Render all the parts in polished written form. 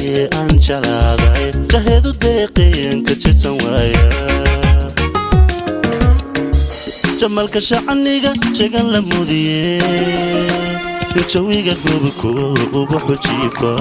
Aan jeclaaday jaheedu deeqeen ka jirsan waaya jamalka shacaniga jegan la mudiye jawiga gobko ubaxu jiifa.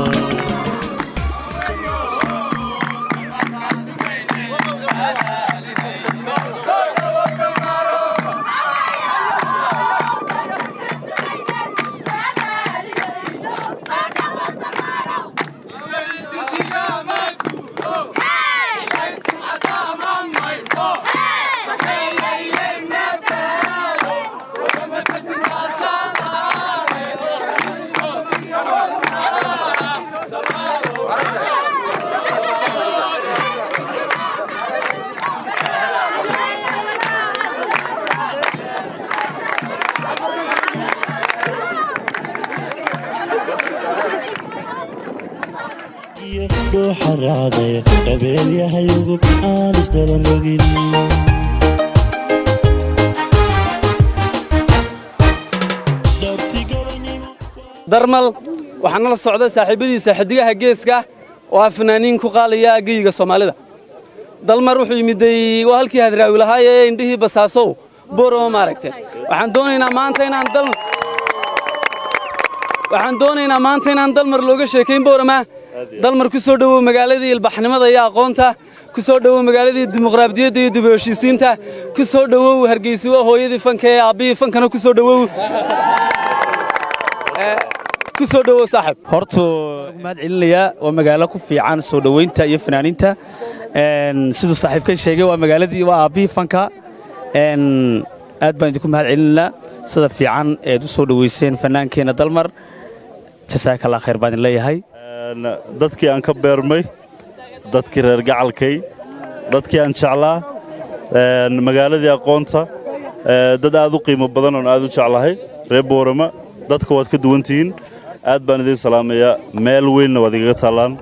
Dhuuxa raacday dhabeelyahay ugub aan isdaba rogin. Darmal waxaa nala socda saaxiibadiisa Xidigaha Geeska oo ah fanaaniin ku qaalaya geyiga Soomaalida. Dalmar wuxuu yimiday waa halkii Hadraawi lahaa ee indhihii basaasow Boorama maaragtay. Waxaan doonaynaa maanta inaan Dalmar looga sheekayn Boorama. Dalmar, ku soo dhowow magaaladii ilbaxnimada iyo aqoonta, ku soo dhowow magaaladii dimuqraadiyadda iyo dib u heshiisiinta, ku soo dhowow Hargeysa, waa hooyadii fanka ee aabbihii fankana. Ku soo dhowow, ku soo dhowow saaxib. Horta mahad celinayaa, waa magaalo ku fiican soo dhoweynta iyo fanaaniinta. Siduu saaxiibkay sheegay, waa magaaladii, waa aabbihii fanka. Aad baan idinku mahad celinaynaa sida fiican eed u soo dhoweyseen fanaankeenna Dalmar. Jasaakallah khayr baan idin leeyahay. Dadkii aan ka beermay, dadkii reer gacalkay, dadkii aan jeclaa, magaaladii aqoonta, dad aad u qiimo badan oon aad u jeclahay, reer Boorama, dadka waad ka duwan tihiin. Aad baan idiin salaamayaa, meel weynna waad igaga taallaan,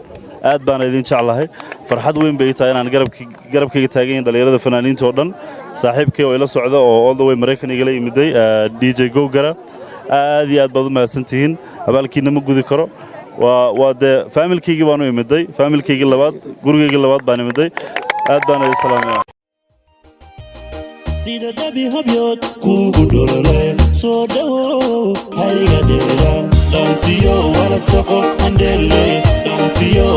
aad baan idin jeclahay. Farxad weyn bay ii tahay inaan garabkayga taagan yihin dhallinyarada fanaaniinta oo dhan, saaxiibkay oo ila socda oo all the way Maraykan igala yimiday, DJ Gowgara. Aad iyo aad baad u mahadsan tihiin, abaalkiinna ma gudi karo. Waa dee faamilkaygii baan u imiday, faamilkaygii labaad, gurigaygii labaad baan imiday. Aad baan idin salaamaya. Sida dhabi habyood kuugu dholole, soo dhowow, hayga dheeraan. Dhantiyo wala soqo andhele, dhantiyo.